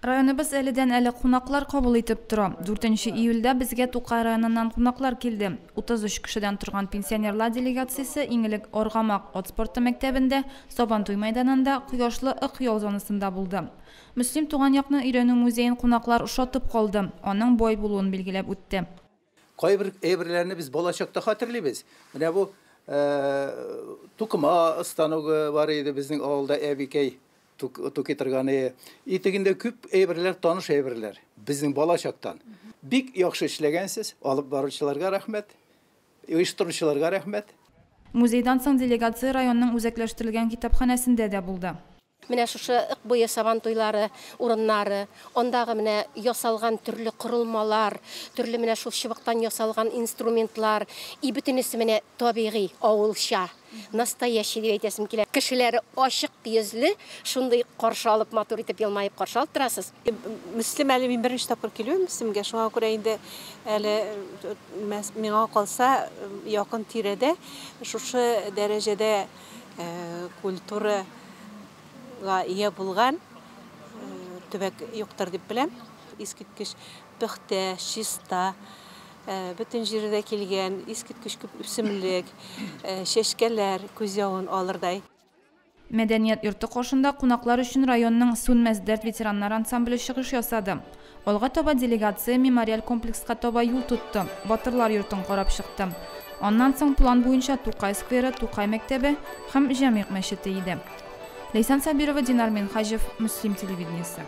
Районыбыз әледән-әле кунаклар кабул итеп тора. 4 июльдә безгә Тукай районыннан кунаклар килде. 33 кешедән торган пенсионерлар делегациясе иң элек Аргамак ат спорты мәктәбендә, Сабантуй мәйданында, Кояшлы Ык ял зонасында булды. Мөслим туган якны өйрәнү музеен кунаклар ошатып калды, аның бай булуын билгеләп үтте. Кайбер әйберләрне без балачакта хәтерлибез. Менә бу тукыма станогы бар иде безнең авылда, әбикәй тукый торган. И тегендә күп әйберләр, таныш әйберләр безнең балачактан. Бик яхшы эшләгәнсез, алып баручыларга рәхмәт, оештыручыларга рәхмәт. Музейдан соң делегация районның үзәкләштерелгән китапханәсендә дә булды. Менә шушы Ык буе сабантуйлары урыннары, андагы менә ясалган төрле корылмалар, төрле менә шул чыбыктан ясалган инструментлар, и бөтенесе менә табигый, авылча, настоящий дип әйтәсем килә. Кешеләре ачык йөзле, шундый каршы алып, матур итеп елмаеп каршы алып торасыз. Мөслим әле мин беренче тапкыр килүем Мөслимгә, шуңа күрә инде әле миңа калса якын тирәдә шушы дәрәҗәдә культура ия булган төбәк юктыр дип беләм. Искиткеч пөхтә, чиста, бөтен җирдә килгән, искиткеч күп үсемлек, чәчкәләр күз явын алырдай. Мәдәният йорты каршында кунаклар өчен районның Сүнмәс дәрт ветераннар ансамбле чыгыш ясады. Алга таба делегация мемориаль комплекска таба юл тотты, Батырлар йортын карап чыкты. Аннан соң план буенча Тукай скверы, Тукай мәктәбе һәм Җәмигъ мәчете иде. Ләйсән Сабирова, Динар Минһаҗев, Мөслим телевидениесе.